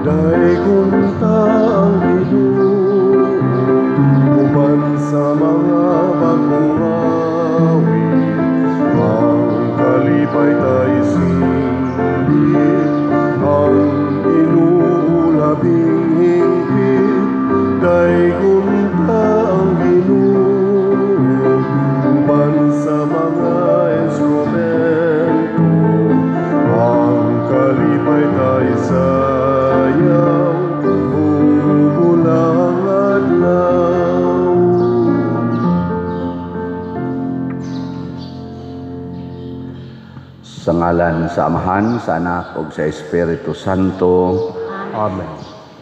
Daygon ta ang Ginoo uban sa mga bag-ong awit, ang kalipay ta isingit, ang Ginoo labing hingpit. Daygon ta ang Ginoo uban sa mga instrumento, ang kalipay ta isayaw ug bulang adlaw. Sa ngalan sa Amahan, sa Anak ug sa Espiritu Santo. Amen.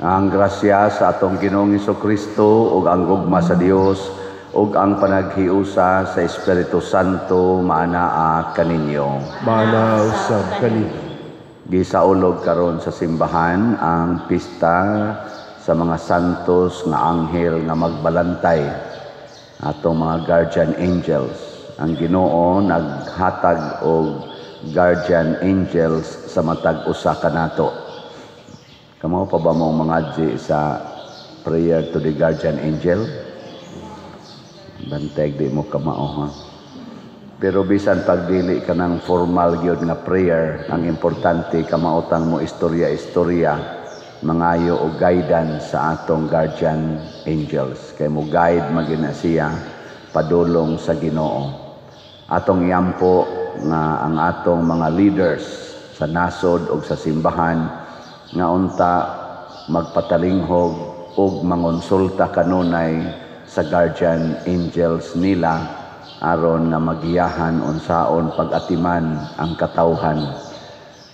Ang grasya sa atong Ginoong Kristo ug ang gugma sa Dios ug ang panaghiusa sa Espiritu Santo maanaa kaninyo. Maanaa usab kanimo. Gisaulog karon sa simbahan ang pista sa mga santos nga anghel nga magbalantay, atong mga guardian angels. Ang Ginoo naghatag og guardian angels sa matag usa kanato. Kamo pa ba mong mga sa prayer to the guardian angel? Banteg di mo kamao, ha. Pero bisan pagdili ka ng formal gyud nga prayer, ang importante kamaotang mo istorya-istorya, mangayo og guidance sa atong guardian angels. Kay mo guide magina siya padulong sa Ginoo. Atong iampo nga ang atong mga leaders sa nasod og sa simbahan nga unta magpatalinghog og mangonsulta kanunay sa guardian angels nila aron nga magiyahan unsaon pag-atiman ang katawhan.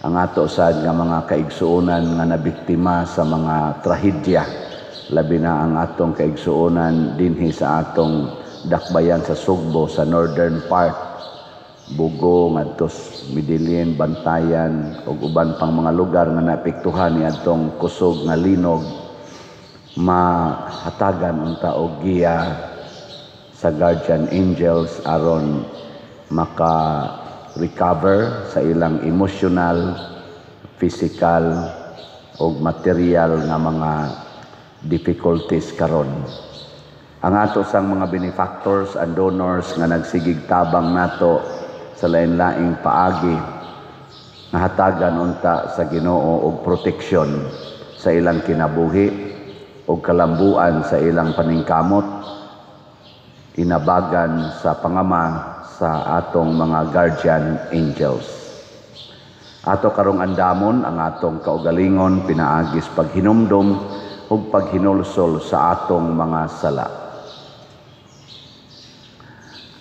Ang ato sad nga mga kaigsuonan nga nabiktima sa mga trahedya, labi na ang atong kaigsuonan dinhi sa atong dakbayan sa Sugbo, sa northern part, Bugo ngadto Medellin, Bantayan ug uban pang mga lugar nga naapektuhan ni adtong kusog nga linog, mahatagan unta og giya sa guardian angels aron maka-recover sa ilang emotional, physical ug material nga mga difficulties karon. Ang ato sang mga benefactors and donors nga nagsigig tabang nato sa lain-laing paagi, nahatagan unta sa Ginoo og proteksyon sa ilang kinabuhi og kalambuan sa ilang paningkamot, inabagan sa pangama sa atong mga guardian angels. Ato karong andamon ang atong kaugalingon pinaagis paghinumdom ug paghinulsol sa atong mga sala.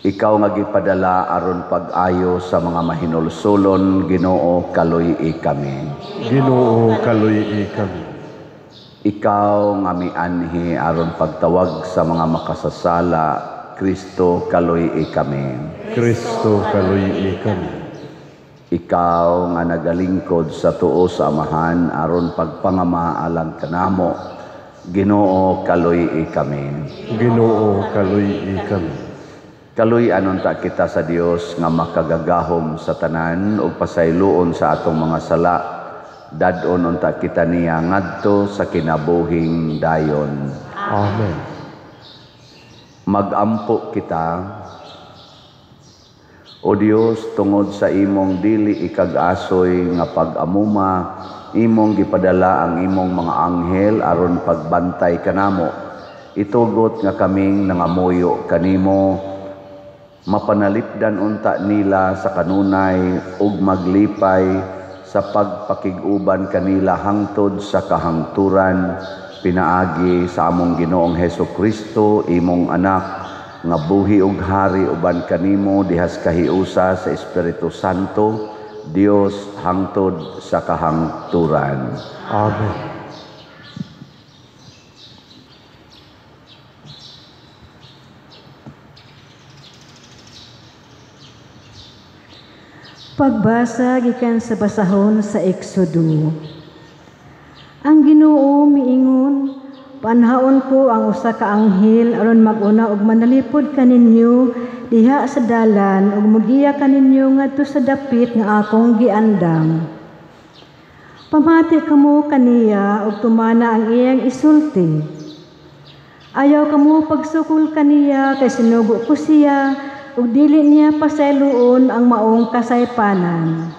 Ikaw nga gipadala aron pag-ayo sa mga mahinulsolon, Ginoo, kaluy-i kami. Ginoo, kaluy-i kami. Ikaw nga mianhi aron pagtawag sa mga makasasala, Kristo, kaluy-i kami. Kristo, kaluy-i kami. Ikaw nga nagalingkod sa tuo sa Amahan aron pagpangama alang kanamo, Ginoo, kaluy-i kami. Ginoo, kaluy-i kami. Kaluy-an unta kita sa Dios nga makagagahom sa tanan ug pasayloon sa atong mga sala. Dad-on unta kita niya ngadto sa kinabuhing dayon. Amen. Magampo kita, O Dios, tungod sa imong dili ikag-asoy nga pag-amuma, imong gipadala ang imong mga anghel aron pagbantay kanamo. Itugot nga kaming nangamuyo kanimo, mapanalipdan unta nila sa kanunay ug maglipay sa pagpakig-uban kanila hangtod sa kahangturan, pinaagi sa among Ginoong Hesus Kristo, imong anak, nga buhi ug hari uban kanimo dihas kahiusa sa Espiritu Santo, Dios, hangtod sa kahangturan. Amen. Pagbasa gikan sa basahon sa Exodo. Ang Ginoo miingon, Panhaon ko ang usa ka anghel aron mag-una og manalipod kaninyo diha sa dalan ug mogiya kaninyo ngadto sa dapit nga akong giandam. Pamati kamo kaniya ug tumana ang iyang isulti. Ayaw kamo pagsukol kaniya kay sinugo ko siya ug dili niya pasayloon ang maong kasaypanan.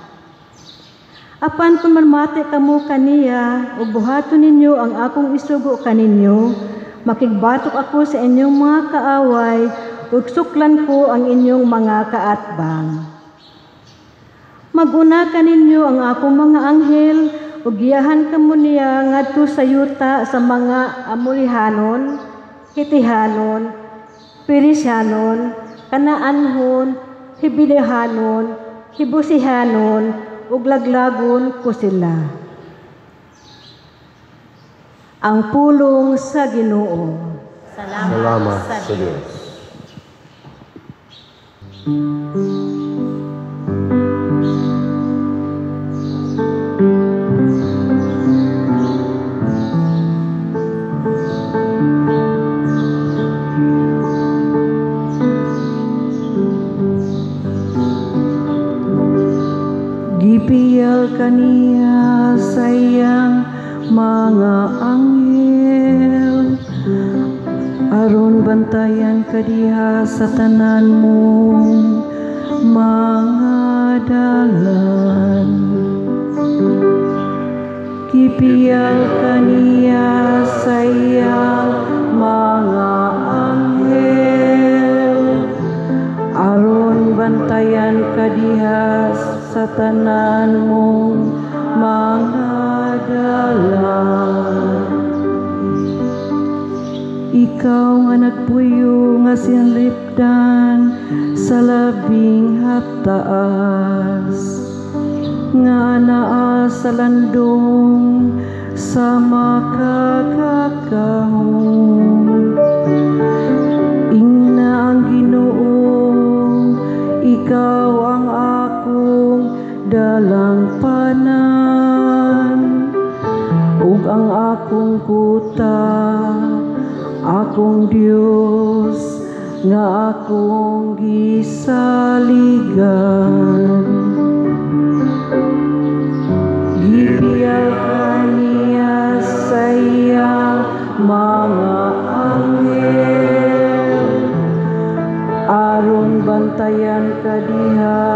Apan kung mamati kamo kaniya ug buhaton ninyo ang akong isugo kaninyo, makigbatok ako sa inyong mga kaaway ug suklan ko ang inyong mga kaatbang. Maguna kaninyo ang akong mga anghel ug giyahan kamo niya ngadto sa yuta sa mga Amorihanon, Hitihanon, Perizhanon, Kanaanhon, Hibilehanon, Hibusihanon, ug laglagon ko sila. Ang pulong sa Ginoo. Salamat sa Dios. Gipiyal kaniya sa iyang mga anghel aron bantayan kadiha sa tanan mong mga dalan. Gipiyal kaniya sa iyang mga anghel aron bantayan kadiha sa tanan mong mga dalan. Ikaw nga nagpuyo nga sinlipdan sa labing hataas, nga naa sa landong sa makakakahom. Ingna ang Ginoo, ikaw ang akong dalangpanan, ug ang akong kuta, akong Dios nga akong gisaligan. Gipiyal kaniya sa iyang mga anghel aron bantayan kadiha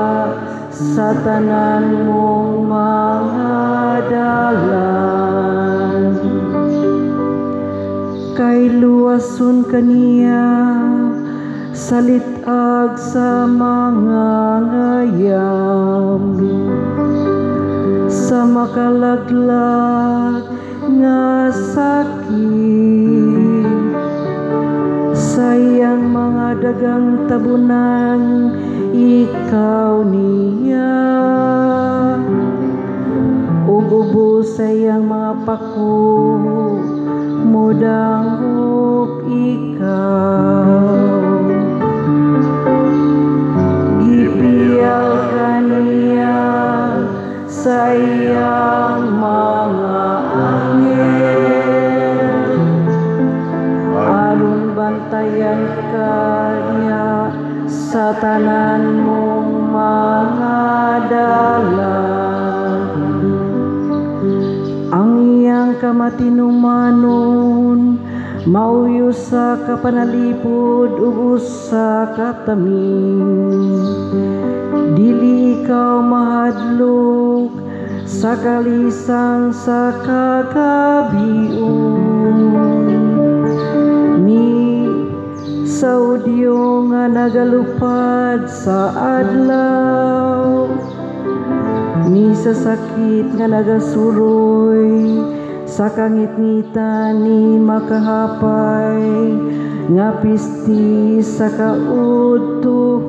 sa tanan mong mga dalan. Kay luwason kaniya sa litag sa mga ngayam, sa makalaglag nga sakit, sa iyang mga dagang tabunan ikaw niya, ug ubos sa iyang mga pako mudangop ikaw. Gipiyal kaniya sa iyang mga anghel aron bantayan kaniya sa tanan mong mga dalan. Ang iyang kamatinumanon mauyo sa kapanalipod ug usa ka taming. Dili ikaw mahadlok sa kalisang sa kagabion, ni sa udyo nga nagalupad sa adlaw, ni sa sakit nga nagasuroy sa kangitngitan, ni makahapay nga pisti sa kaudtuhon.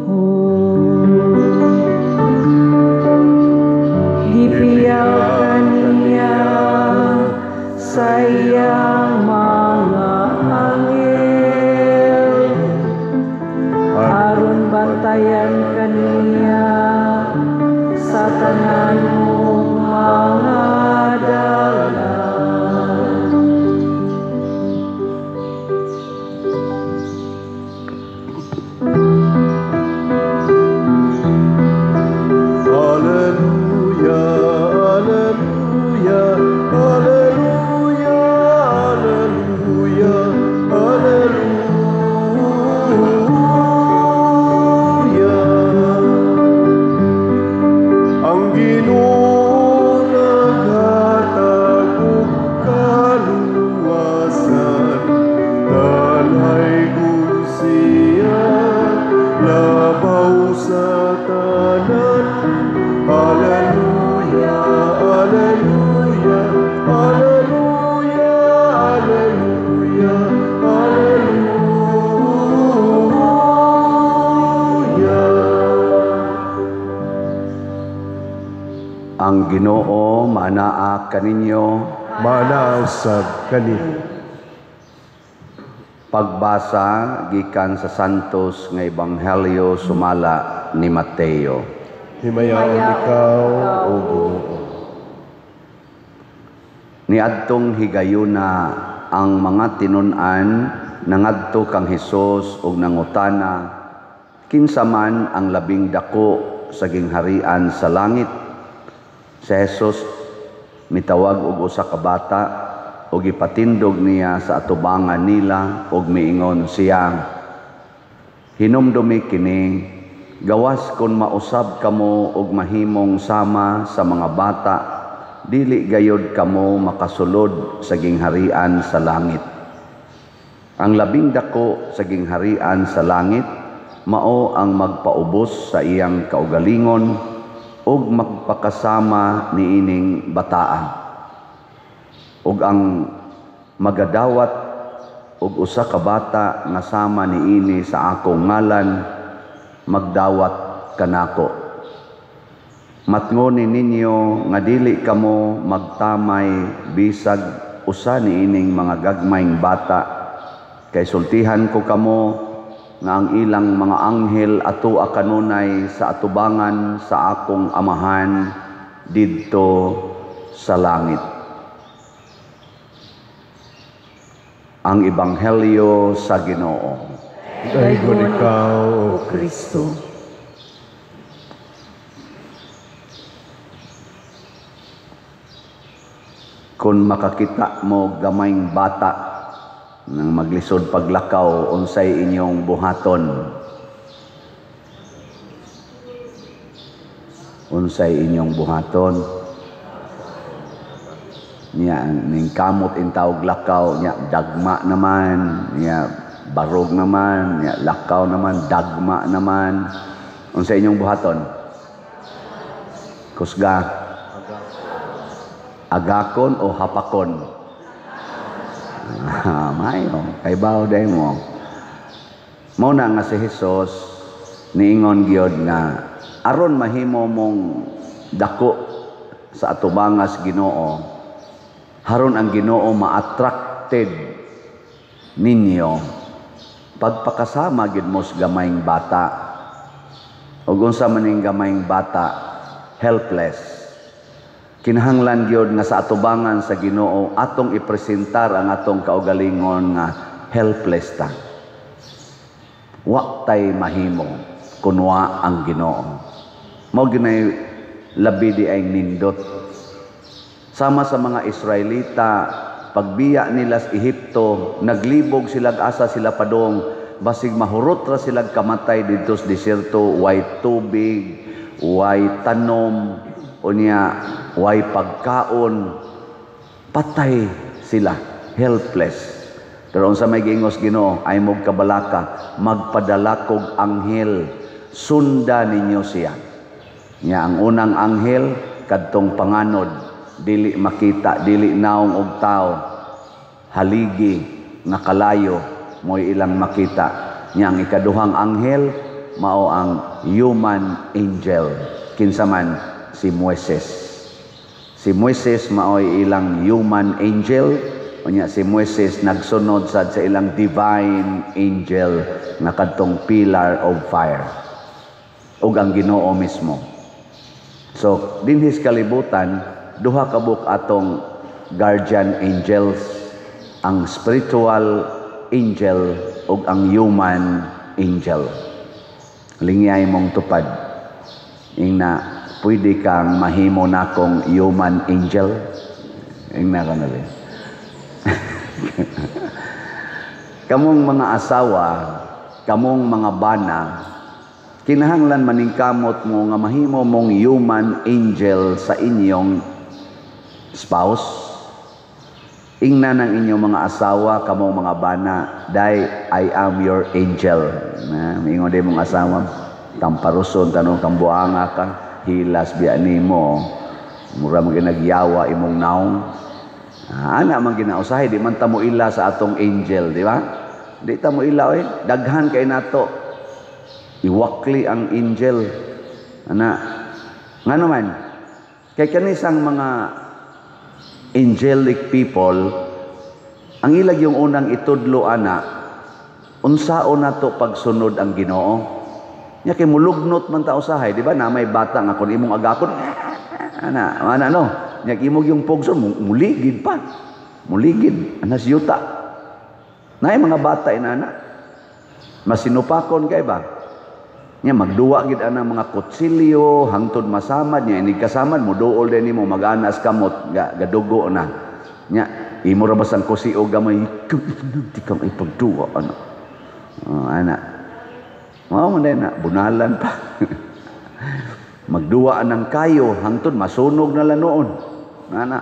Gipiyal kaniya sa iyang mga anghel aron bantayan kaniya sa tanan mong mga dalan. Maanaa kaninyo. Maanaa usab kanimo. Pagbasa gikan sa Santos nga Ebanghelyo sumala ni Mateo. Himayaon ikaw, o Ginoo. Niadtong higayuna ang mga tinun-an nangadto kang Hesus ug nangutana, kinsa man ang labing dako sa gingharian sa langit? Si Hesus mitawag og usa ka bata ug gipatindog niya sa atubangan nila ug miingon siya, hinumdumi kini, gawas kon mausab kamo ug mahimong sama sa mga bata, dili gayod kamo makasulod sa gingharian sa langit. Ang labing dako sa gingharian sa langit mao ang magpaubos sa iyang kaugalingon ug magpakasama niining bataa. Ug ang magadawat og usa ka bata nga sama niini sa akong ngalan, magdawat kanako. Matngoni ninyo nga dili kamo magtamay bisag usa niining mga gagmayng bata, kay sultihan ko kamo nga ang ilang mga anghel atua kanunay sa atubangan sa akong amahan didto sa langit. Ang Ebanghelyo sa Ginoo. Daygon ikaw, O Kristo. Kung makakita mo gamayng bata nang maglisod paglakaw, unsay inyong buhaton? Unsay inyong buhaton? Niya ning kamot intawog lakaw, niya dagma naman, niya barog naman, niya lakaw naman, dagma naman. Unsay inyong buhaton? Kusga. Agakon o hapakon? Mayo, kay bawo day mo. Mao na nga si Hesus niingon gyud nga aron mahimo mong dako sa atubangas Ginoo, haron ang Ginoo ma-attracted ninyo pagpakasama gyud mo sa gamayng bata. Ug unsa man ning gamayng bata? Helpless. Kinahanglan gyud nga sa atubangan sa Ginoo atong ipresentar ang atong kaugalingon nga helpless ta. Wa tay mahimo kunwa ang Ginoo. Mao ginay labi di ay nindot. Sama sa mga Israelita, pagbiya nila sa Ehipto, naglibog sila asa sila padong, basig mahurot ra sila kamatay didto sa disyerto, way tubig, way tanom, unya way pagkaon, patay sila, helpless. Pero unsa may giingos Ginoo, ay mog kabalaka, magpadala kog anghel, sunda ninyo siya. Nya ang unang anghel kadtong panganod, dili makita, dili naong og tao, haligi nga kalayo mo'y ilang makita. Nya ang ikaduhang anghel mao ang human angel, kinsa man si Moises. Si Moises maoy ilang human angel, unya si Moises nagsunod sad sa ilang divine angel nga kadtong pillar of fire ug ang Ginoo mismo. So dinhis kalibutan, duha ka buok atong guardian angels, ang spiritual angel ug ang human angel. Lingyay mong tupad ingna pwede kang mahimo nakong human angel. Ingna ka na rin. Kamong mga asawa, kamong mga bana, kinahanglan maningkamot mo nga mahimo mong human angel sa inyong spouse. Ingna ng inyong mga asawa, kamong mga bana, day, I am your angel. Na, mingon din mong asawa, tamparuson, tanong kang buanga ka, hilas biya nimo, mura man ginagyawa imong naong. Ana man ginausahay, di man ta mo ila sa atong angel, di ba? Di ta mo ila, oy, daghan kay nato. Iwakli ang angel. Ana, ngano man? Kay kanisang mga angelic people, ang ilag yung unang itudlo ana, unsaon nato pagsunod ang Ginoo. Nya kay mulugnot man ta usahay, di ba? Na may bata nga kung imong agakon, ana, ana no. Nya imong yung pugson, muligid pa. Muligid, anas yuta. Naay mga bata inana. Masinupakon kay ba? Nya magduwa gid ana mga kutsilyo hangtod masamad nya inig kasamad moduol din nimo mag-anas kamot gadugo na. Nya imo ra basang kusi og gamay di kang ipagduwa ana. Oh, ana. Mao man na bunalan pa. Magduwa ng kayo hangtod masunog na lang noon. Ana.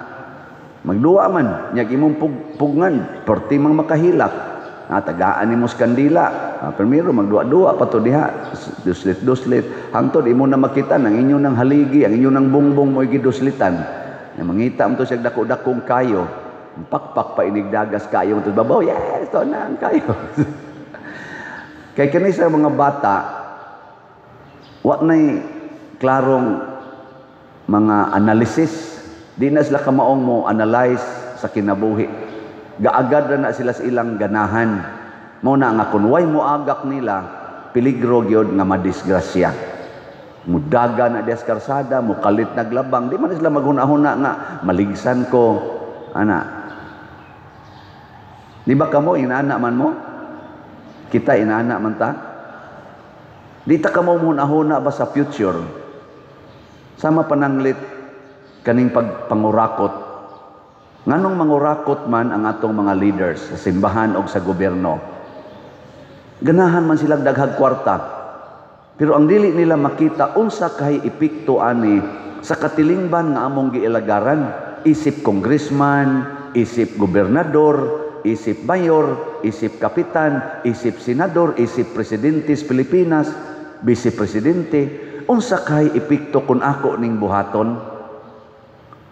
Magduwa man nya imong pugngan perti mang makahilak. Ah, tagaan nimo sa kandila. Ah, primero magduwa-duwa pa to diha, duslit-duslit hangtod imo na makita nang inyo nang haligi, ang inyo nang bungbong mo giduslitan. Nya mangita mo to siya dako-dakong kayo. Pakpak pa inigdagas kayo to babaw. Yes, to na ang kayo. Kay kani sa mga bata, wa nay klarong mga analysis. Di na sila kamaong mo analyze sa kinabuhi. Gaagad na sila sa ilang ganahan. Mao na nga kung way mo agak nila, peligro gyud nga madisgrasya. Mudaga na dias karsada, mukalit naglabang, di man sila maghuna-huna nga maligsan ko ana. Di ba kamo inaana man mo? Kita inaana man ta? Di ta kamo muhuna-huna ba sa future? Sama pananglit kaning pagpangurakot. Nganong mangurakot man ang atong mga leaders sa simbahan o sa gobyerno? Ganahan man silang daghag kwarta. Pero ang dili nila makita unsa kay epekto ani sa katilingban nga among giilagaran, isip congressman, isip gobernador, isip mayor, isip kapitan, isip senador, isip presidente sa Pilipinas, vice presidente, unsa kay epekto kun ako ning buhaton?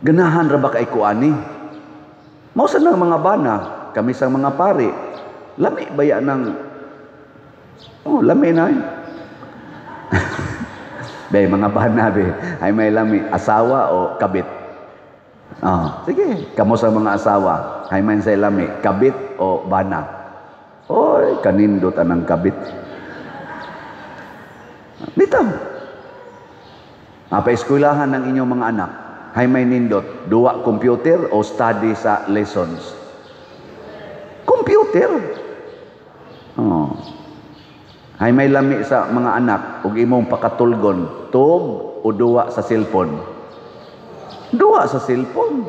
Ganahan ra ba kay ko ani? Mao sa nang mga bana, kami sa mga pari, lami baya ng oh, lami na eh. Be, mga bana be, ay may lami, asawa o kabit? Oh, sige, kamo sa mga asawa, ay may say lami, kabit o bana? Oy, kanindot anang kabit. Bitaw. Paeskwelahan ng inyong mga anak, hay may nindot, duwa computer o study sa lessons? Computer. Oh. Hay may lami sa mga anak ug imong pakatulgon, tug o duwa sa cellphone? Duwa sa cellphone.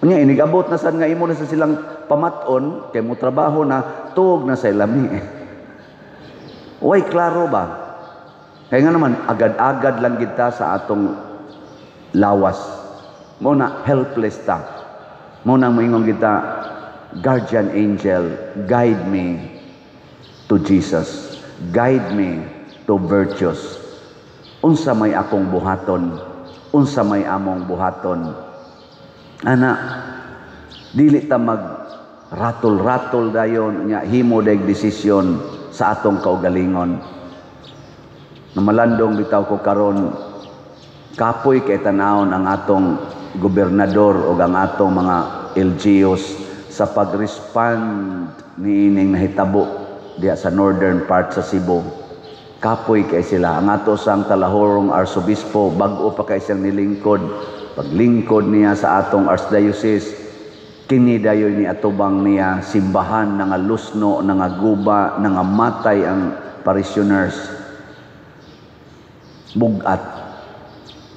Unya inigabot na sad nga imo na sa silang pamaton kay mo trabaho na, tug na sa lami. Way klaro ba? Kaya nga naman agad-agad lang kita sa atong lawas. Mo na helpless ta. Mo na moingon kita, guardian angel, guide me to Jesus. Guide me to virtues. Unsa may akong buhaton, unsa may among buhaton. Ana, dili ta mag ratol-ratol dayon nya himo dag desisyon sa atong kaugalingon. Namalandong bitaw ko karon, kapoy kay tanawon ang atong gobernador o ang atong mga LGUs sa pag-respond niining nahitabo diha sa northern part sa Cebu. Kapoy kay sila. Ang ato sang Talahorong Arsobispo, bag-o pa kay siyang nilingkod. Paglingkod niya sa atong archdiocese, kini dayon ni atubang niya simbahan nga lusno, nga guba, nga matay ang parishioners. Bugat.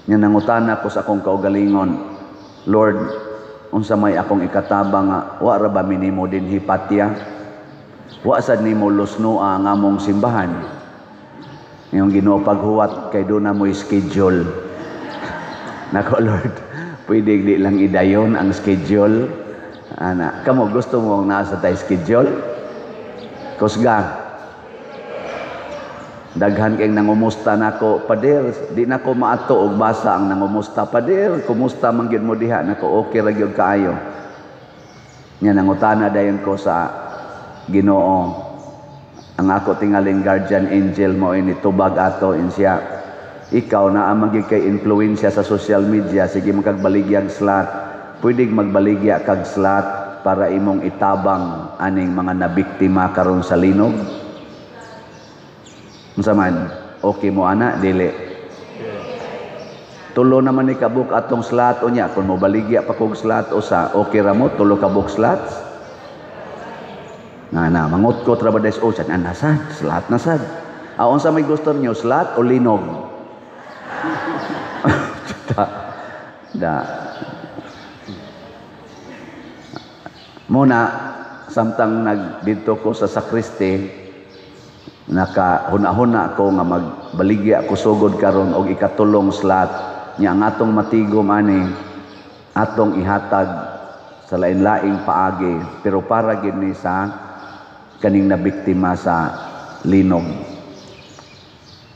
Nya nangutana ko sa akong kaugalingon, Lord, unsa may akong ikataba nga wa ra ba minimo dinhi patya? Wa sad nimo lusnoa ang among simbahan? Yung Ginoo paghuwat kay do na mo'y schedule. Nako Lord, pwede di lang idayon ang schedule. Ana, kamo gusto mo ang nasa tay schedule? Kusga. Daghan kay nangumusta nako, pader, di nako maato og basa ang nangumusta, pader, kumusta man gyud mo diha? Nako, okay ra gyud kaayo. Nya nangutana dayon ko sa Ginoo. Ang ako tingaling guardian angel mo ini tubag ato insiya. Ikaw na ang magig kay influensya sa social media, sige magkagbaligyag slot. Pwede magbaligya kag slot para imong itabang aning mga nabiktima karon sa linog. Unsa man? Okay mo ana dili? Tulo naman ni kabuk atong slot unya kung mobaligya pa kog slot usa, okay ra mo tulo ka book slots? Nga na mangutkot ra ba des o sad ana sad slot na sad. Ah, unsa may gusto niyo, slot o linog? Da. Muna samtang nagdidto ko sa sakristi, nakahuna-huna ko nga magbaligya ko sugod karon og ikatulong slot nya ang atong matigom ani atong ihatag sa lain-laing paagi, pero para gid ni sa kaning nabiktima sa linog.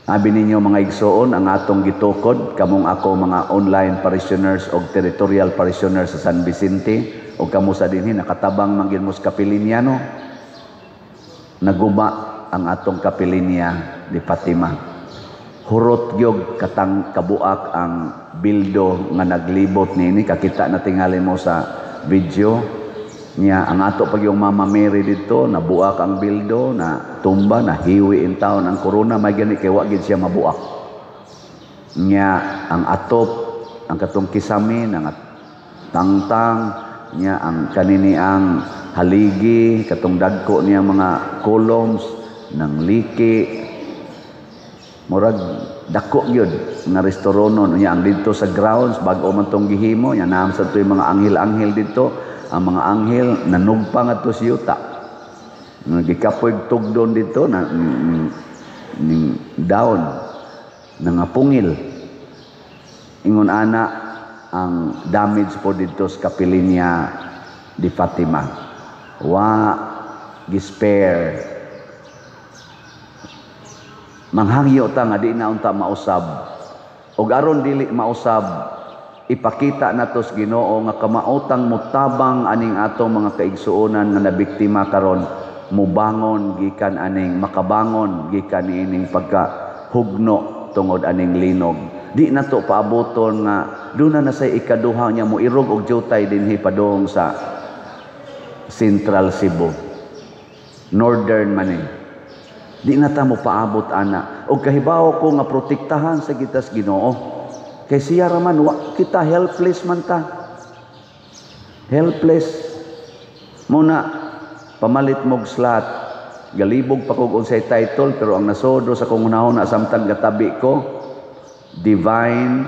Abi ninyo mga igsoon, ang atong gitukod kamong ako mga online parishioners og territorial parishioners sa San Vicente o kamo sa dinhi nakatabang man gid mo sa kapilinya, no? Naguba ang atong kapilinya di Fatima. Hurot gyud katang kabuak ang bildo nga naglibot niini, kakita na tingali mo sa video niya. Ang ato pag yung Mama Mary dito, nabuak ang bildo, na tumba, na hiwi in taon ang corona, may gani kay wa gid siya mabuak. Niya ang atop, ang katong kisami, ang tangtang, niya ang kanini ang haligi, katong dagko niya mga columns ng liki, murag dako gyud nga restoronon. Niya ang didto sa grounds bag-o man tong gihimo, niya naam sa to'y mga anghel-anghel didto. Ang mga anghel nanugpa ngadto sa yuta, gikapoy tugdon didto na ning down nangapungil. Ingon ana ang damage po didto sa kapilinya di Fatima. Wa gispare. Manghangyo ta nga di na unta mausab. Og aron dili mausab, ipakita nato sa Ginoo nga kamaotang motabang aning atong mga kaigsuonan nga nabiktima karon, mubangon gikan aning makabangon gikan niining pagkahugno tungod aning linog. Di nato paaboton nga duna na say ikaduha niya moirog og jutay dinhi padung sa Central Cebu, Northern man ni. Di na ta mo paabot ana. Og kahibaw ko nga protektahan sa kitas Ginoo. Kay siya ra man, wa kita helpless man ta. Helpless. Muna pamalit mog slot. Galibog pa kog unsay title, pero ang nasodo sa kong hunahuna samtang gatabi ko, Divine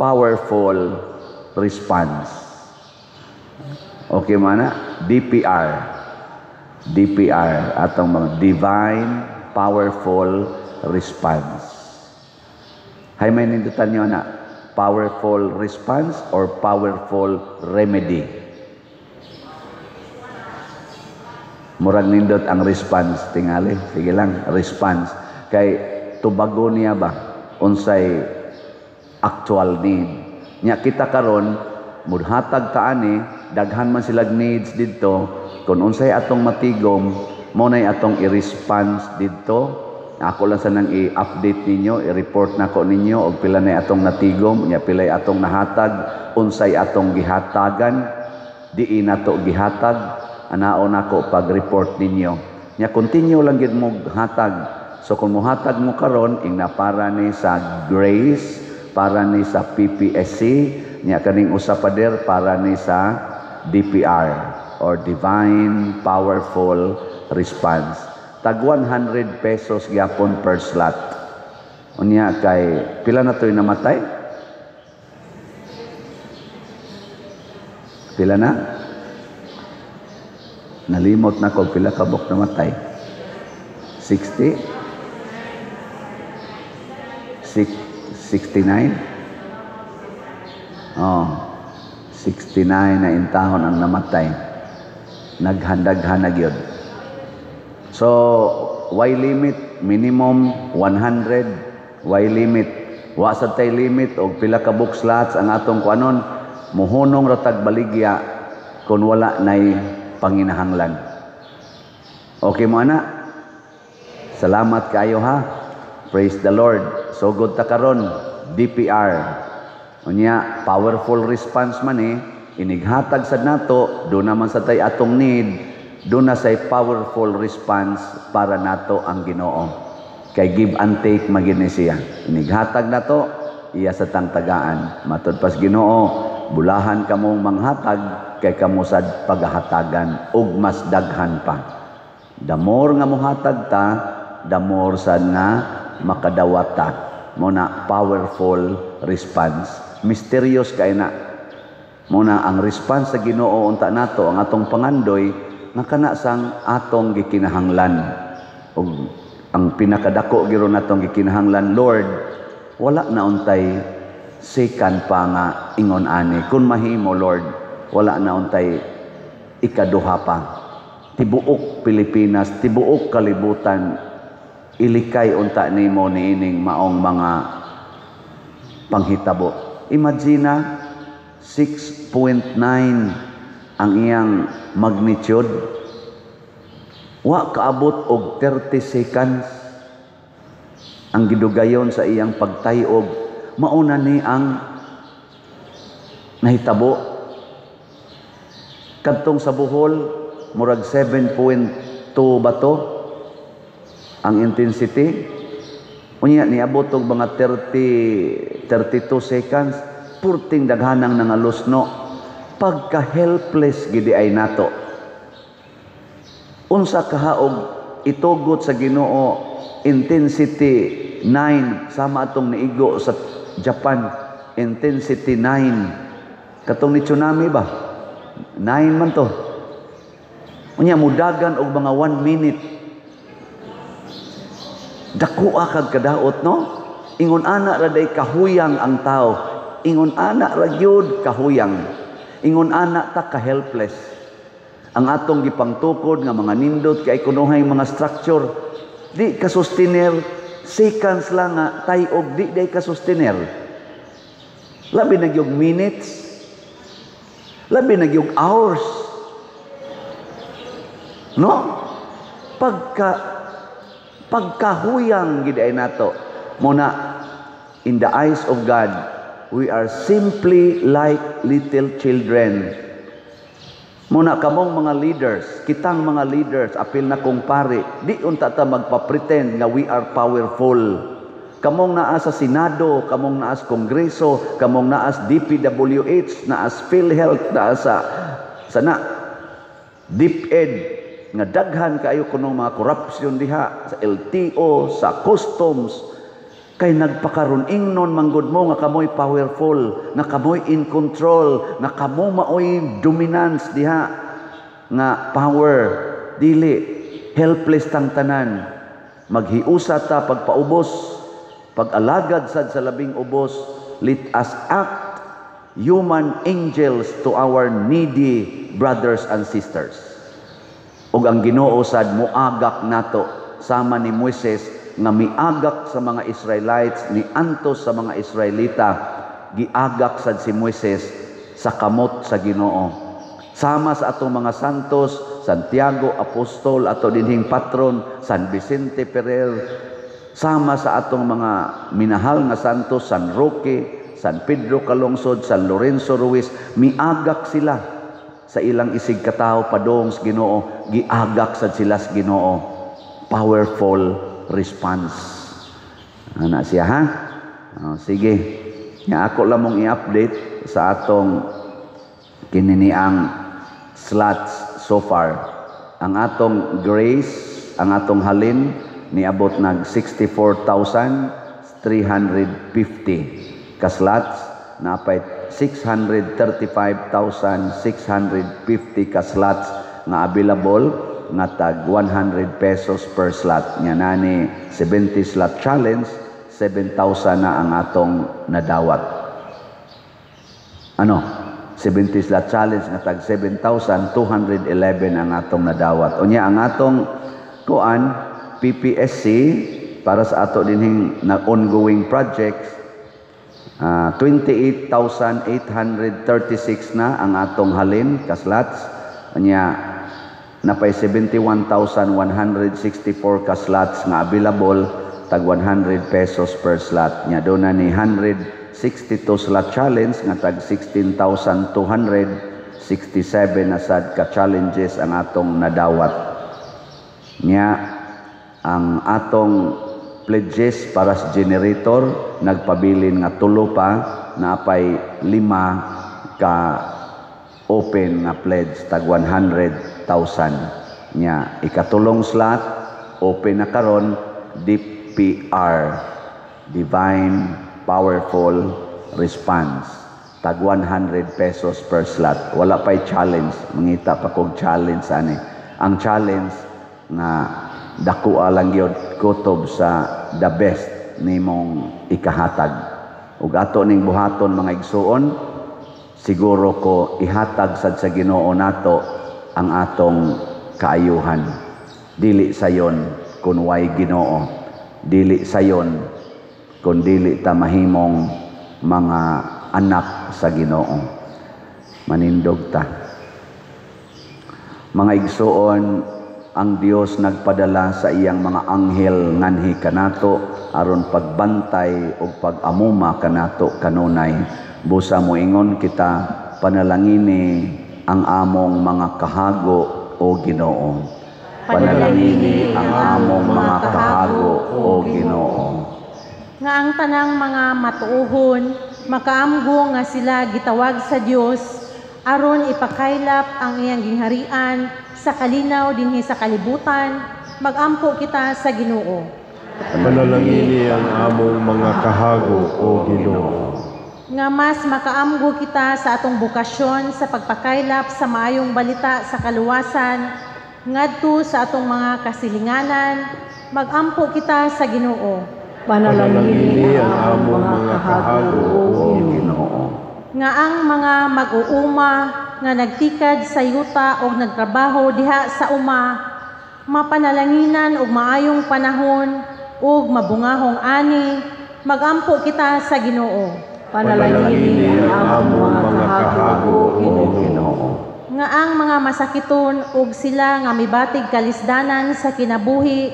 Powerful Response. Okay mana? DPR. DPR, atong mga Divine Powerful Response. Hay may nindutan nyo na, powerful response or powerful remedy? Murag nindot ang response, tingali. Sige lang, response. Kay tubago niya ba? Unsay actual need. Nya kita karon mudhatag ta ani, daghan man silag needs didto. Kung unsay atong matigom, mo nay atong i-response didto. Ako lang sanang i-update ninyo, i-report nako ninyo og pila nay atong natigom, nya pilay atong nahatag, unsay atong gihatagan, diin nato gihatag, anaon nako pag-report ninyo. Nya continue lang gid mo hatag. So kung mohatag mo karon, ingna para ni sa Grace, para ni sa PPSC, nya kaning usa pa der para ni sa DPR or Divine Powerful Response. Tag 100 pesos gyapon per slot. Unya kay pila na to'y namatay? Pila na? Nalimot na ko pila kabok namatay. 60? 69? Oh, 69 na intahon ang namatay. Naghandaghan na gyud. So, why limit? Minimum 100. Why limit? Wa sad tay limit og pila ka book slots ang atong kuanon. Muhunong ra tag baligya kun wala nay panginahanglan. Okay mo ana? Salamat kayo ha. Praise the Lord. So good ta karon. DPR. Unya, powerful response man eh, inighatag sad nato, do naman sa tay atong need, do na say powerful response para nato ang Ginoo. Kay give and take magini siya. Inighatag nato, iya sa tang tagaan. Matud pas Ginoo, bulahan kamong manghatag kay kamo sad paghatagan ug mas daghan pa. The more nga mohatag ta, the more sad nga makadawat ta. Mo na powerful response. Mysterious kay na. Mo na ang response sa Ginoo unta nato ang atong pangandoy nga kana sang atong gikinahanglan. Ug ang pinakadako giro natong gikinahanglan, Lord, wala na untay second pa nga ingon ani. Kung mahimo, Lord, wala na untay ikaduha pa. Tibuok Pilipinas, tibuok kalibutan, ilikay unta nimo niining maong mga panghitabo. Imagine 6.9 ang iyang magnitude. Wa kaabot og 30 seconds ang gidugayon sa iyang pagtayog. Mauna ni ang nahitabo. Kadtong sa Bohol, murag 7.2 ba to ang intensity? Unya niabot og mga 30 32 seconds, purting daghanang nangalusno. Pagka helpless gidi ay nato. Unsa kahaog itugot sa Ginoo intensity 9, sama atong niigo sa Japan, intensity 9. Katong ni tsunami ba? 9 man to. Unya mudagan og mga 1 minute. Dakoa kag kadaot, no? Ingon ana ra day kahuyang ang tao. Ingon ana ra gyud kahuyang. Ingon ana ta ka helpless. Ang atong gipangtukod nga mga nindot kay kunuhay mga structure di ka sustainer, seconds lang nga tayog di day ka sustainer. Labi na gyud minutes. Labi na gyud hours. No? Pagkahuyang gid ay nato. Muna in the eyes of God, we are simply like little children. Muna kamong mga leaders, kitang mga leaders, apil na kong pare, di unta ta magpa-pretend nga we are powerful. Kamong naa sa Senado, kamong naa sa Kongreso, kamong naa sa DPWH, naa sa PhilHealth, naa sa na DepEd, nga daghan kaayo kuno mga corruption diha sa LTO, sa customs, kay nagpakaron ingnon manggod mo nga kamoy powerful, nga kamoy in control, nga kamo maoy dominance diha nga power. Dili, helpless tang tanan. Maghiusa ta pagpaubos, pag-alagad sad sa labing ubos. Let us act human angels to our needy brothers and sisters. Ug ang Ginoo sad moagak nato sama ni Moises nga miagak sa mga Israelites, ni antos sa mga Israelita, giagak sad si Moises sa kamot sa Ginoo. Sama sa atong mga santos, Santiago Apostol, ato dinhing patron, San Vicente Ferrer, sama sa atong mga minahal nga santos, San Roque, San Pedro Calungsod, San Lorenzo Ruiz, miagak sila sa ilang isig katawo padong sa Ginoo, giagak sad sila sa Ginoo. Powerful response. Ana siya, ha? Oh, sige. Nya ako lang mong i-update sa atong kininiang slots so far. Ang atong grace, ang atong halin niabot nag 64,350 ka slots, napay 635,650 ka slots nga available nga tag 100 pesos per slot. Nya nani 70 slot challenge, 7,000 na ang atong nadawat. Ano? 70 slot challenge nga tag 7,211 ang atong nadawat. Unya ang atong kuan PPSC para sa ato dinhing na ongoing projects, 28,836 na ang atong halin ka slots. Unya napay 71,164 ka slots nga available tag 100 pesos per slot. Nya do na ni 100 162 slot challenge nga tag 16,267 na sad ka challenges ang atong nadawat. Nya ang atong pledges para sa generator nagpabilin nga 3 pa, naapay 5 ka open nga pledge tag 100,000. Nya ikatulong slot open na karon, DPR, Divine Powerful Response, tag 100 pesos per slot. Wala pa'y challenge, mangita pa kog challenge ani. Ang challenge nga dakoa lang gyud kutob sa the best nimong ikahatag. Ug ato ning buhaton, mga igsuon, siguro ko ihatag sad sa Ginoo nato ang atong kaayuhan. Dili sayon kun way Ginoo, dili sayon kun dili ta mahimong mga anak sa Ginoo. Manindog ta. Mga igsuon, ang Dios nagpadala sa iyang mga anghel nganhi kanato aron pagbantay ug pag-amuma kanato kanunay. Busa moingon kita, panalangini ang among mga kahago, o Ginoo. Panalangini ang among mga kahago, o Ginoo. Nga ang tanang mga matuohon makaamgo nga sila gitawag sa Dios aron ipakaylap ang iyang gingharian sa kalinaw dinhi sa kalibutan, magampo kita sa Ginoo. Panalangini ang among mga kahago, o Ginoo. Nga mas makaamgo kita sa atong bokasyon sa pagpakaylap sa maayong balita sa kaluwasan ngadto sa atong mga kasilinganan, magampo kita sa Ginoo. Panalangini ang among mga kahago, o Ginoo. Nga ang mga mag-uuma nga nagtikad sa yuta o nagtrabaho diha sa uma, mapanalanginan og maayong panahon ug mabungahong ani, magampo kita sa Ginoo. Panalangini ang among mga kahago, o Ginoo. Nga ang mga masakiton ug sila nga mibatig kalisdanan sa kinabuhi,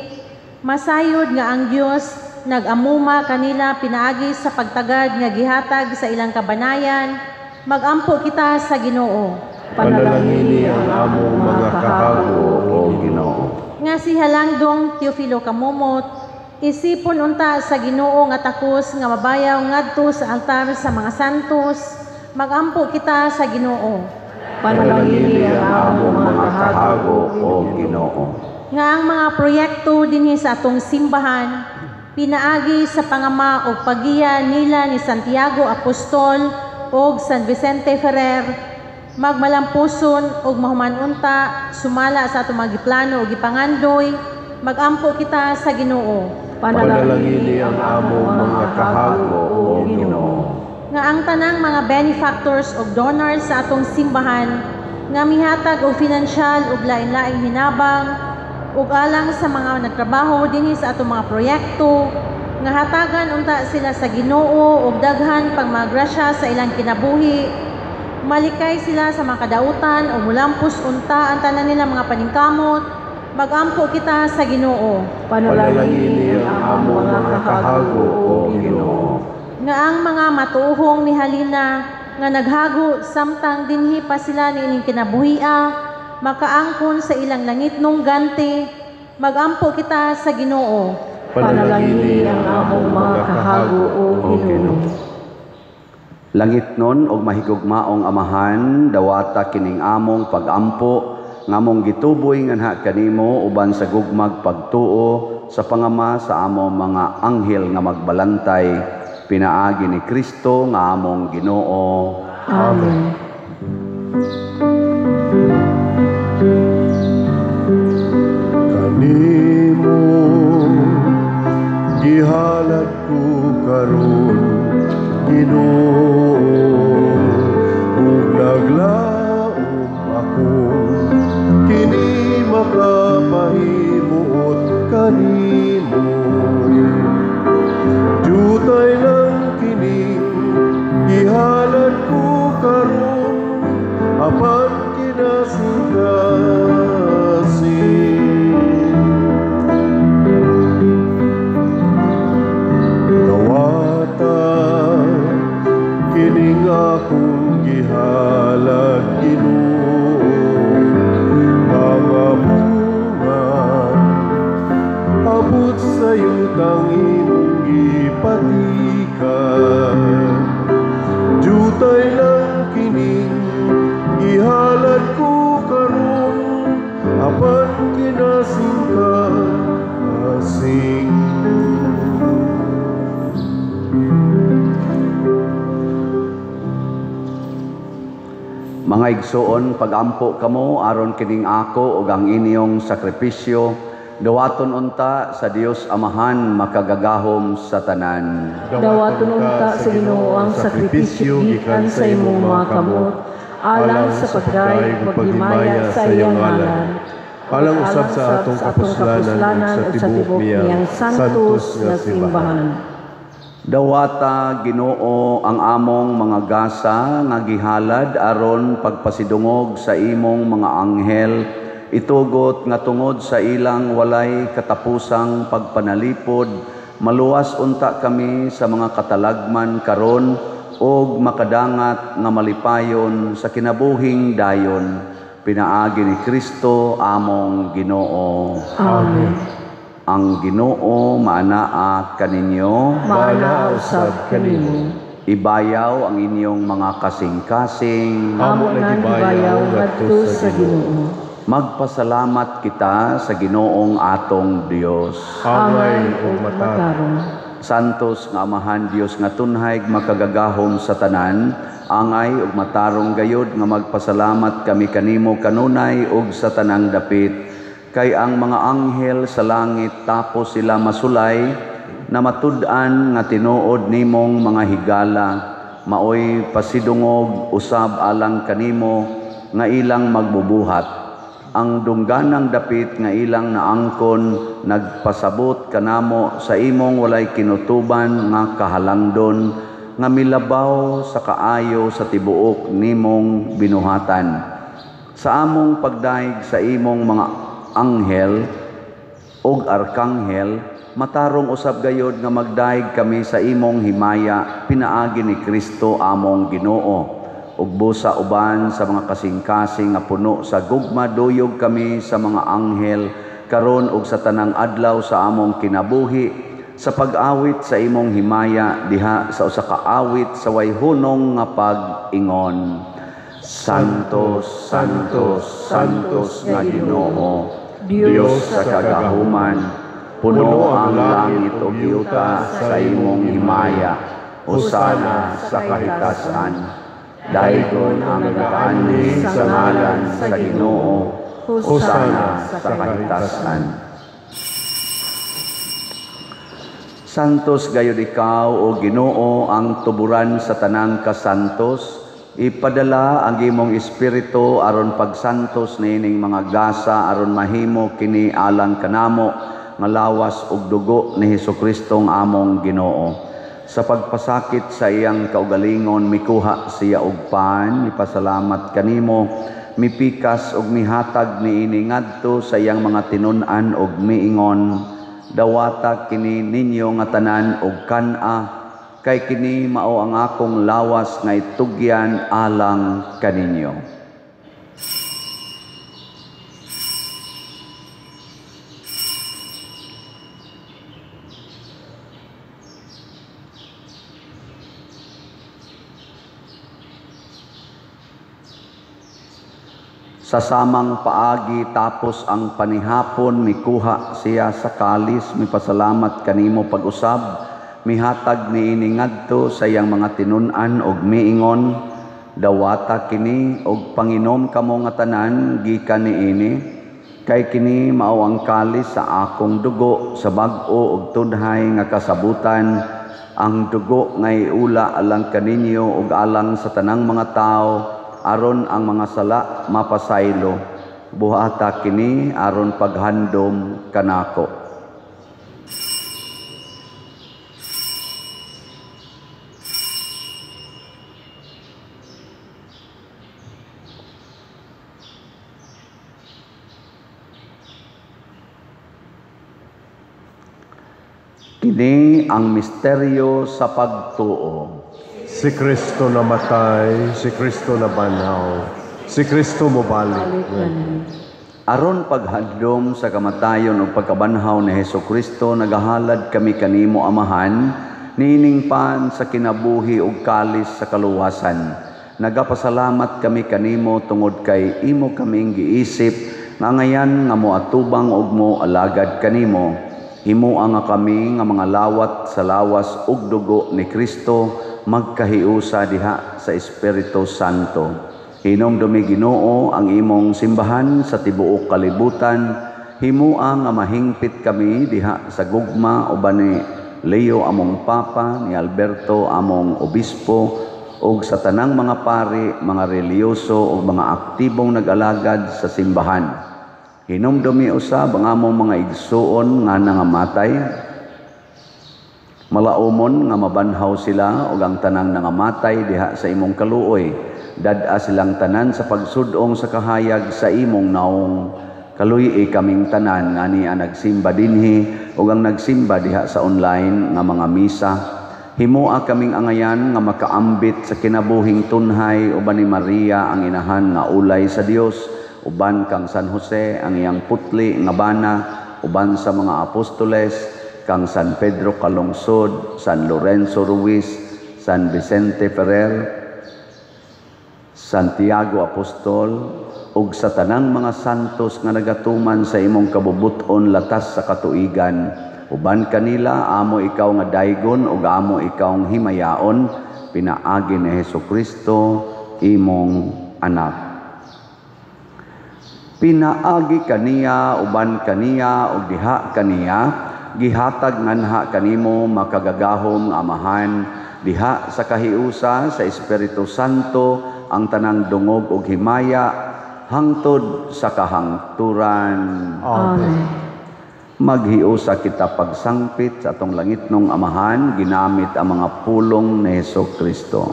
masayod nga ang Dios nag-amuma kanila pinaagi sa pagtagad nga gihatag sa ilang kabanayan, magampo kita sa Ginoo. Panalangini ang among mga kahago, o Ginoo. Nga si Halangdong Teofilo Camomot, isipon unta sa Ginoo nga takos nga mabayaw ngadto sa altar sa mga santos, magampo kita sa Ginoo. Panalangini ang among mga kahago, o Ginoo. Nga ang mga proyekto dinhi sa atong simbahan pinaagi sa pangama o pagiya nila ni Santiago Apostol og San Vicente Ferrer, magmalampuson og mahuman-unta sumala sa atong mga giplano og gipangandoy, magampo kita sa Ginoo. Panalangini ang among mga kahago, o Ginoo. Nga ang tanang mga benefactors og donors sa atong simbahan nga mihatag og finansyal ug lain-laing hinabang ug alang sa mga nagtrabaho dinhi sa atong mga proyekto, nga hatagan unta sila sa Ginoo og daghan pagmagrasya sa ilang kinabuhi, malikay sila sa mga kadautan o mulampos unta ang tanan nila mga paningkamot, magampo kita sa Ginoo. Panalangini ang among mga kahago, o Ginoo. Nga ang mga matuohong nihalina nga naghago samtang dinhi pa sila niining kinabuhia, makaangkon sa ilang langitnong ganti, magampo kita sa Ginoo. Panalangini ang among mga kahago, o Ginoo. Langit nun og mahigugmaong Amahan, dawata kining among pagampo ngamong gituboy nganha kanimo uban sa gugmag pagtuo sa pangama sa among mga anghel nga magbalantay, pinaagi ni Kristo nga among Ginoo. Amen. Kanimo gihalad ko karon, Ginoo, ug naglaom ako kini makapahimuot kanimo. Jutay lang kini gihalad ko karon, apan kinasingkasi. Dawata Mga igsuon, pagampo kamo aron kining ako ug ang inyong sakripisyo dawaton unta sa Dios Amahan makagagahom sa tanan. Dawaton unta sa Ginoo ang sakripisyo gikan sa imong mga kamot, alang sa pagdayeg ug paghimaya sa iyang ngalan, alang usab sa atong kapuslanan ug sa tibuok niyang santos nga simbahan. Dawata Ginoo ang among mga gasa nga gihalad aron pagpasidungog sa imong mga anghel, itugot nga tungod sa ilang walay katapusang pagpanalipod, maluwas unta kami sa mga katalagman karon ug makadangat nga malipayon sa kinabuhing dayon, pinaagi ni Kristo among Ginoo. Amen. Ang Ginoo maanaa kaninyo, maanaa usab kanimo. Ibayaw ang inyong mga kasing-kasing, amo nang gibayaw ngadto sa Ginoo. Magpasalamat kita sa Ginoong atong Dios. Angay ug matarong. Santos nga Amahan Dios nga tunhay makagagahom sa tanan, angay ug matarong gayod nga magpasalamat kami kanimo kanunay ug sa tanang dapit. Kay ang mga anghel sa langit tapos sila masulay na matud-an nga tinuod nimong mga higala, maoy pasidungog usab alang kanimo nga ilang magbubuhat. Ang dungganang dapit nga ilang naangkon nagpasabot kanamo sa imong walay kinutuban nga kahalangdon nga milabaw sa kaayo sa tibuok nimong binuhatan. Sa among pagdayeg sa imong mga anghel og arkanghel, matarong usab gayod nga magdayeg kami sa imong himaya pinaagi ni Kristo among Ginoo. Ug busa uban sa mga kasing-kasing nga puno sa gugma, duyog kami sa mga anghel karon ug sa tanang adlaw sa among kinabuhi sa pag-awit sa imong himaya diha sa usa ka awit sa way hunong nga pag-ingon. Santos, Santos, Santos nga Ginoo, Dios sa kagahuman, puno ang langit ug yuta sa imong himaya. Hosana sa kahitasan. Daygon ang nagaanhi sa ngalan sa Ginoo. Hosana sa kahitasan. Santos gayud ikaw, o Ginoo, ang tuburan sa tanang kasantos. Ipadala ang imong espiritu aron pagsantos niining mga gasa aron mahimo kini alang kanamo nga lawas ug dugo ni Hesukristo ang among Ginoo. Sa pagpasakit sa iyang kaugalingon mikuha siya og pan, mipasalamat kanimo, mipikas ug mihatag niini ngadto sa iyang mga tinun-an ug miingon, dawata kini ninyo nga tanan og kan-a, kay kini mao ang akong lawas nga itugyan alang kaninyo. Sa samang paagi tapos ang panihapon, mikuha siya sa kalis, mipasalamat kanimo pag-usab, mihatag niini ngadto sa iyang mga tinun-an og miingon, dawata kini og panginom kamo nga tanan gikan niini, kay kini mao ang kalis sa akong dugo sa bag-o og tunhay nga kasabutan, ang dugo nga iula alang kaninyo ug alang sa tanang mga tawo aron ang mga sala mapasaylo. Buhata kini aron paghandom kanako. Kini ang misteryo sa pagtuo. Si Kristo namatay, si Kristo nabanhaw, si Kristo mobalik. Aron paghandom sa kamatayon ug pagkabanhaw ni Hesukristo, nagahalad kami kanimo Amahan, niining pan sa kinabuhi ug kalis sa kaluwasan. Nagapasalamat kami kanimo tungod kay imo kaming giisip nga ngayan nga moatubang ug moalagad kanimo. Himoa nga kami nga mga lawat sa lawas ug dugo ni Kristo magkahiusa diha sa Espiritu Santo. Hinumdumi, Ginoo, ang imong simbahan sa tibuok kalibutan. Himua nga mahingpit kami diha sa gugma uban ni Leo among Papa, ni Alberto among Obispo, ug sa tanang mga pari, mga relihiyoso ug mga aktibong nag-alagad sa simbahan. Hinumdumi usab ang among mga igsuon nga nangamatay. Malaumon nga mabanhaw sila ug ang tanang nangamatay diha sa imong kaluoy. Dad-a silang tanan sa pagsudong sa kahayag sa imong naong. Kaluy-i kaming tanan nga niya nagsimba dinhi ug ang nagsimba diha sa online nga mga misa. Himoa kaming angayan nga makaambit sa kinabuhing tunhay uban ni Maria ang inahan nga ulay sa Dios, uban kang San Jose ang iyang putli nga bana, uban sa mga apostoles, kang San Pedro Calungsod, San Lorenzo Ruiz, San Vicente Ferrer, Santiago Apostol, ug sa tanang mga santos nga nagatuman sa imong kabubuton latas sa katuigan. Uban kanila amo ikaw nga daygon ug amo ikaw himayaon, pinaagi ni Hesukristo imong anak. Pinaagi kaniya, uban kaniya, ug diha kaniya, gihatag nganha kanimo makagagahom nga Amahan, diha sa kahiusa sa Espiritu Santo ang tanang dungog ug himaya hangtod sa kahangturan. Amen. Maghiusa kita pagsangpit sa atong langitnong Amahan, ginamit ang mga pulong ni Hesukristo.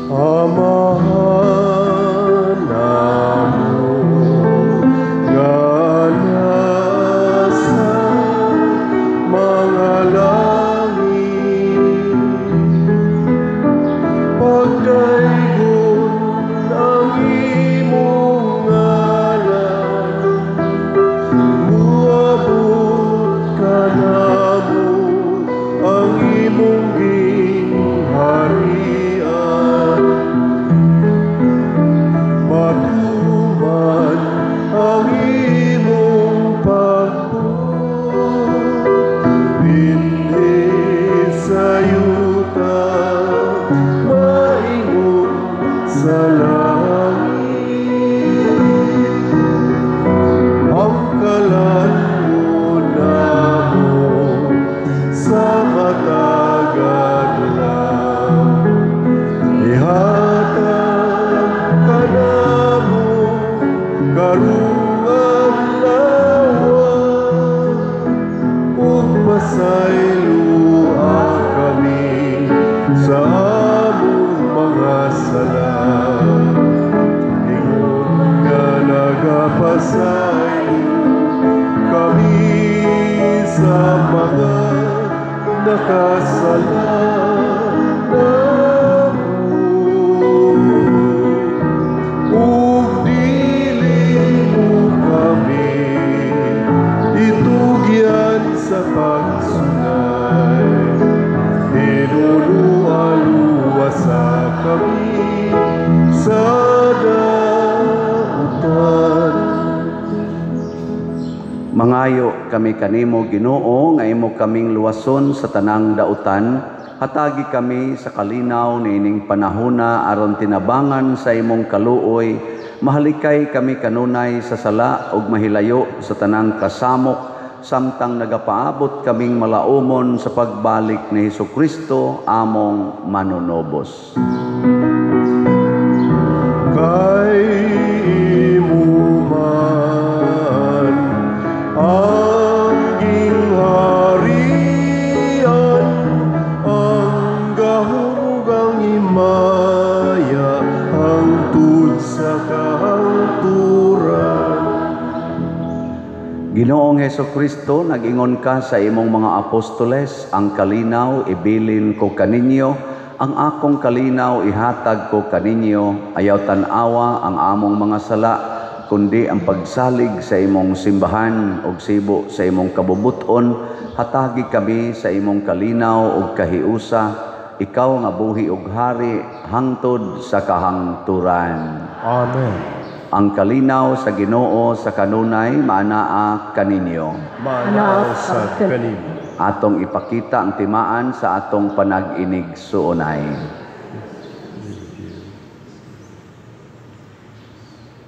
Amahan namo nga nasa mga langit, pagdaygon ang imong ngalan, muabot kanamo ang imong gingharian. Matuman ang imong pagbuot dinhi sa yuta, maingon sa langit. Ang kalan-on namo sa matag adlaw, ihatag kanamo karong adlaw, ug pasayloa kami sa among mga sala, ingon nga nagapasaylo kami sa mga nakasala namo. Ug dili mo kami itugyan sa pagsulay, hinunua luwasa kami sa dautan. Mangayo kami kanimo, Ginoo, nga imo kaming luwason sa tanang dautan. Hatagi kami sa kalinaw niining panahona aron tinabangan sa imong kaluoy, mahalikay kami kanunay sa sala ug mahilayo sa tanang kasamok, samtang nagapaabot kaming malaumon sa pagbalik ni Hesukristo among manunobos. Kay imo man ang gingharian, ang gahom ug ang himaya, hangtod sa kahangturan. Ginoong Hesukristo, nag-ingon ka sa imong mga apostoles, "Ang kalinaw ibilin ko kaninyo, ang akong kalinaw ihatag ko kaninyo. Ayaw tan-awa ang among mga sala, kundi ang pagsalig sa imong simbahan ug sibo sa imong kabubuton, hatagi kami sa imong kalinaw ug kahiusa, ikaw nga buhi ug hari hangtod sa kahangturan." Amen. Ang kalinaw sa Ginoo sa kanunay maanaa kaninyo. Maanaa usab kanimo. Atong ipakita ang timaan sa atong panag-inig-suonay.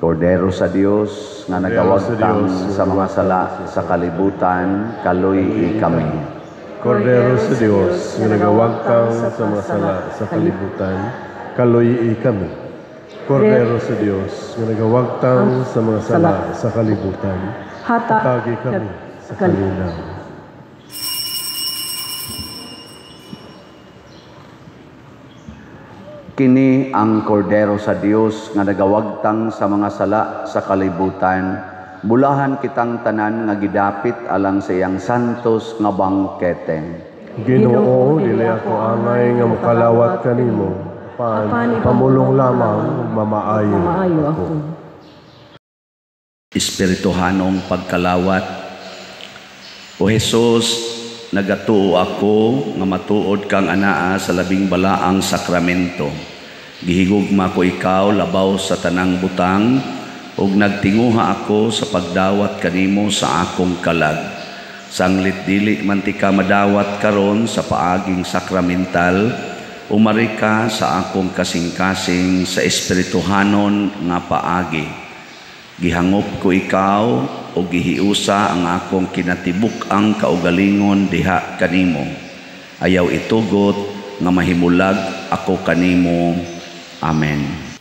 Kordero sa Dios nga nagawagtang sa mga sala sa kalibutan, kaluy-i kami. Kordero sa Dios nga nagawagtang sa mga sala sa kalibutan, kaluy-i kami. Kordero sa Dios nga nagawagtang sa mga sala sa kalibutan, hatagi kami sa kalinaw. Kini ang Kordero sa Dios nga nagawagtang sa mga sala sa kalibutan. Bulahan kitang tanan nga gidapit alang sa iyang santos nga bangkete. Ginoo, dili ako angay nga makalawat kanimo, apan pamulong lamang mamaayo ako. Espirituhanong pagkalawat. O Hesus, nagatuo ako nga matuod kang anaa sa labing balaang sakramento. Gihigugma ko ikaw labaw sa tanang butang, ug nagtinguha ako sa pagdawat kanimo sa akong kalag. Sanglit dili man ti ka madawat karon sa paaging sakramental, umari ka sa akong kasing-kasing sa espirituhanon nga paagi. Gihangop ko ikaw o gihiusa ang akong kinatibuk-ang kaugalingon diha kanimo. Ayaw itugot nga mahimulag ako kanimo. Amen.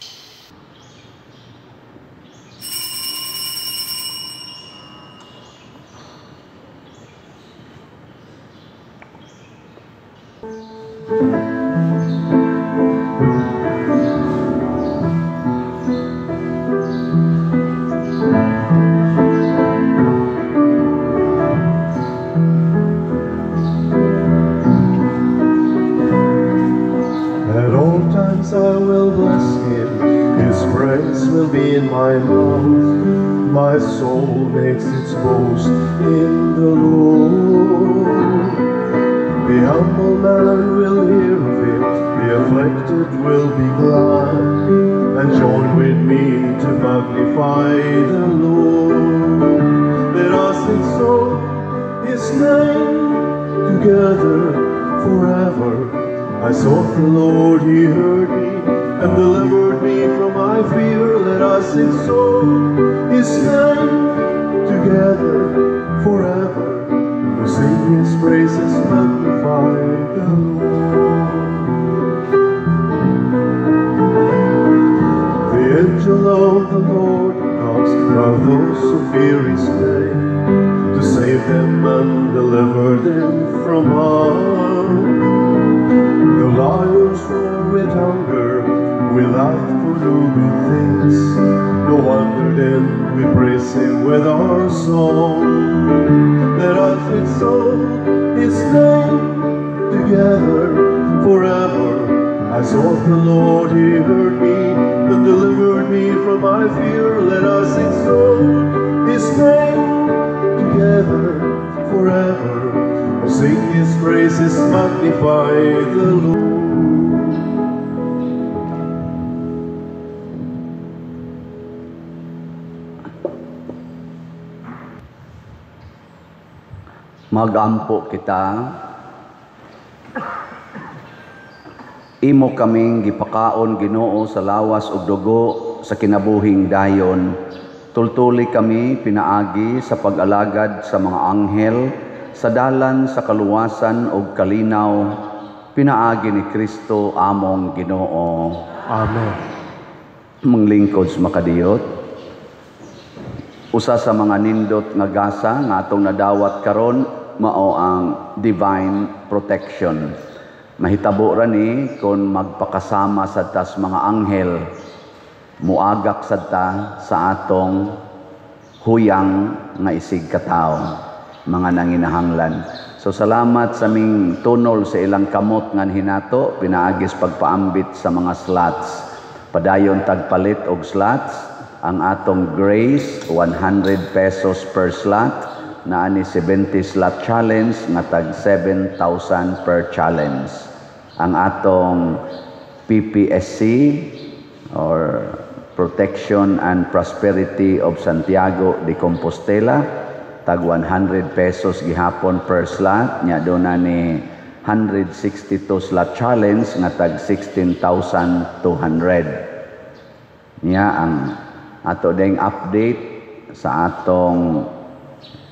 Magampo kita. Imo kaming gipakaon Ginoo sa lawas ug dugo sa kinabuhing dayon. Tultuli kami pinaagi sa pag-alagad sa mga anghel sa dalan sa kaluwasan ug kalinaw, pinaagi ni Kristo among Ginoo. Amen. Manglingkod sa makadiyot, usa sa mga nindot nga gasa nga atong nadawat karon mao ang divine protection. Mahitabo ra ni kon magpakasama sad ta sa mga anghel, muagak sad ta sa atong huyang nga isig katawo, mga nanginahanglan. So salamat sa ming tunol sa ilang kamot nga hinato pinaagis pagpaambit sa mga slots. Padayon tagpalit og slots. Ang atong grace 100 pesos per slot, naa ni 70 slot challenge nga tag 7,000 per challenge. Ang atong PPSC or Protection and Prosperity of Santiago de Compostela tag 100 pesos gihapon per slot, nya do na ni 162 slot challenge nga tag 16,200. Nya ang Ato ding update sa atong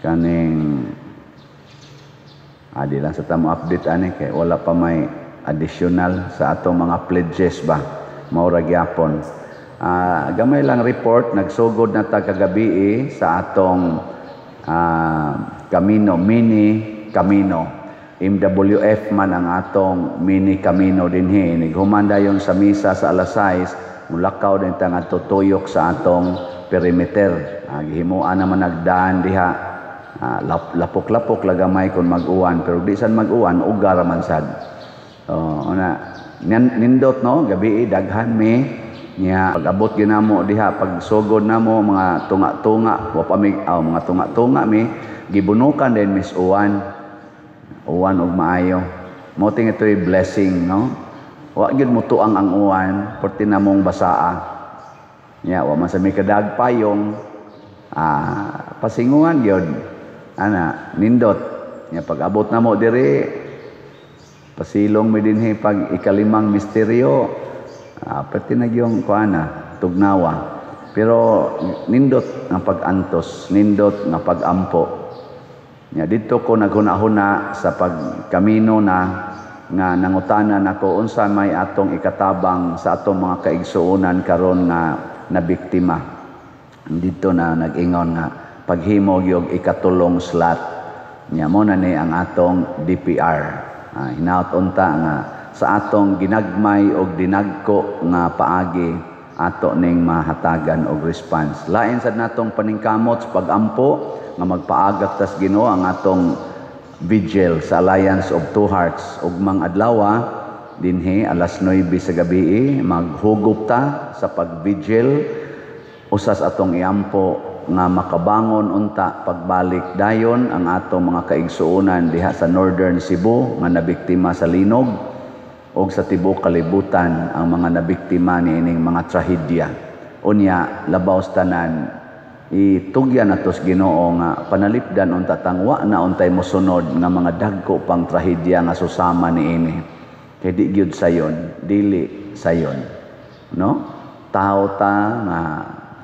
kaning di lang sa tamo update ani kay wala pa may additional sa atong mga pledges ba. Mao ra gyapon. Gamay lang report, nagsugod na ta kagabi sa atong Camino, mini Camino. MWF man ang atong mini Camino dinhi. Nighuman dayon sa misa sa alas 6, mulakaw din ta ngadto tuyok sa atong perimeter. Gihimuan naman nagdaan diha. Lapok-lapok lagamay kung mag-uwan, pero di san mag-uwan, uga ra man sad. Una, nindot no, gabi daghan mi niya pag-abot ginamo diha, pagsugod namo mga tunga-tunga, wa pa mi mga tunga-tunga mi gibunukan din mis uwan. Uwan og maayo. Mao ting ito'y blessing, no? Wa gyud mutuang ang uwan, perti namong basaa. Nya wa man sa mi kadag payong, pasinguan gyud. Ana, nindot. Nya pag-abot namo diri, pasilong mi dinhi pag ikalimang misteryo, perti na gyung kuana, tugnawa. Pero nindot nga pag-antos, nindot nga pag-ampo. Nya didto ko naghuna-huna sa pagkamino na nga nangutana nako unsa may atong ikatabang sa atong mga kaigsuonan karon nga nabiktima. Didto na nag-ingon nga paghimo gyud ikatulong slot. Nya mo na ni ang atong DPR. Hinaot unta nga sa atong ginagmay og dinagko nga paagi ato ning mahatagan og response. Lain sad natong paningkamot sa pag-ampo nga magpaagak tas Ginoo ang atong vigil sa Alliance of Two Hearts ugmang adlaw dinhi alas 9 sa gabi maghugop ta sa pag-vigil usas atong iampo nga makabangon unta pagbalik dayon ang atong mga kaigsuonan diha sa Northern Cebu nga nabiktima sa linog og sa tibuok kalibutan ang mga nabiktima niining mga trahedya. Unya labaw sa tanan itugyan natos Ginoo nga panalipdan unta tangwa na untay mosunod nga mga dagko pang trahedya nga susama niini. Kay di gyud sayon, dili sayon, no? Tao ta nga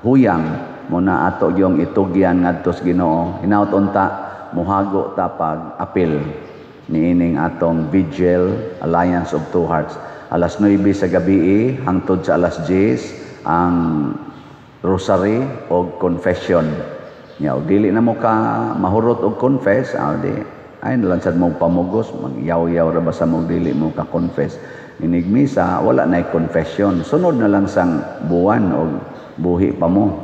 huyang mo na ato gyung itugyan ngadto sa Ginoo. Hinaut unta muhago ta pag apil niining atong vigil Alliance of Two Hearts. Alas 9 sa gabi hangtod sa alas 10 ang rosary og confession. Nya og dili na mo ka mahurot og confess, di ay nalang sad mo pamugos, magyaw-yaw ra ba sa mo dili mo ka confess. Inig misa wala nay confession. Sunod na lang sang buwan og buhi pa mo.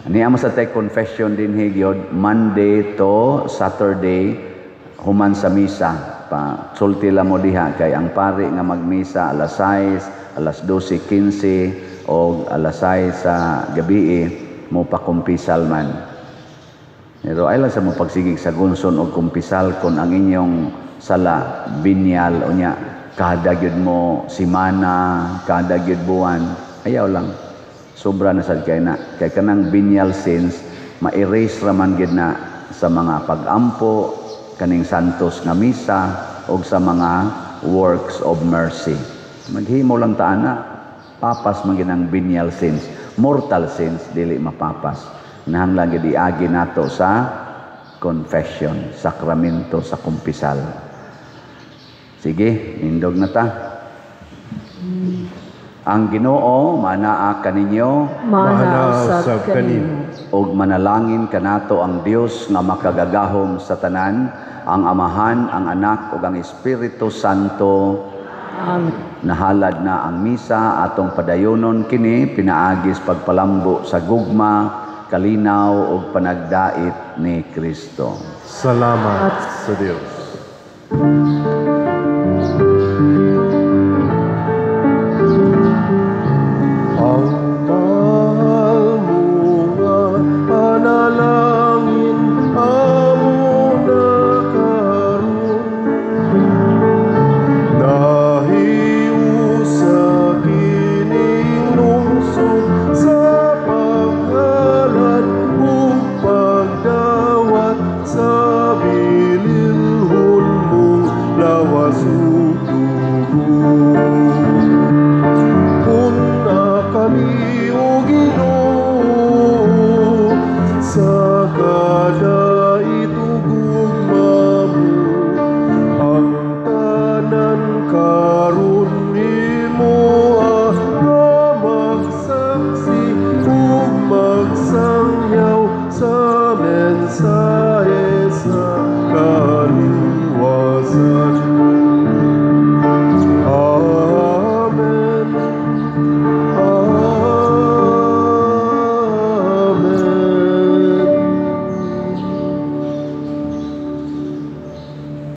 Niya mo sa tay confession dinhi gyud Monday to Saturday human sa misa. Pa sulti la mo diha kay ang pari nga magmisa alas 6, alas 12:15 o alas 6 sa gabi mo pa kumpisal man. Pero ay lang sa mo pagsigig sa gunson og kumpisal kon ang inyong sala binyal unya kada gyud mo simana, kada gyud buwan, ayaw lang. Sobra na sad kay na kay kanang binyal sins ma-erase ra man gyud na sa mga pag-ampo kaning santos nga misa og sa mga works of mercy. Maghimo lang ta ana, papas man gyud ang binyal sins, mortal sins dili mapapas. Nahanglan gyud iagi nato sa confession, sakramento sa kumpisal. Sige, nindog na ta. Ang Ginoo manaa kaninyo, manaa usab kanimo, ug manalangin kanato ang Dios nga makagagahom sa tanan, ang Amahan, ang Anak ug ang Espiritu Santo. Amen. Nahalad na ang misa atong padayonon kini pinaagis pagpalambo sa gugma, kalinaw ug panagdait ni Kristo. Salamat sa Dios. Ang mahal mo nga panalangin amo na karon, nahiusa kining lungsod sa paghalad ug pagdawat sa bililhon mong Sa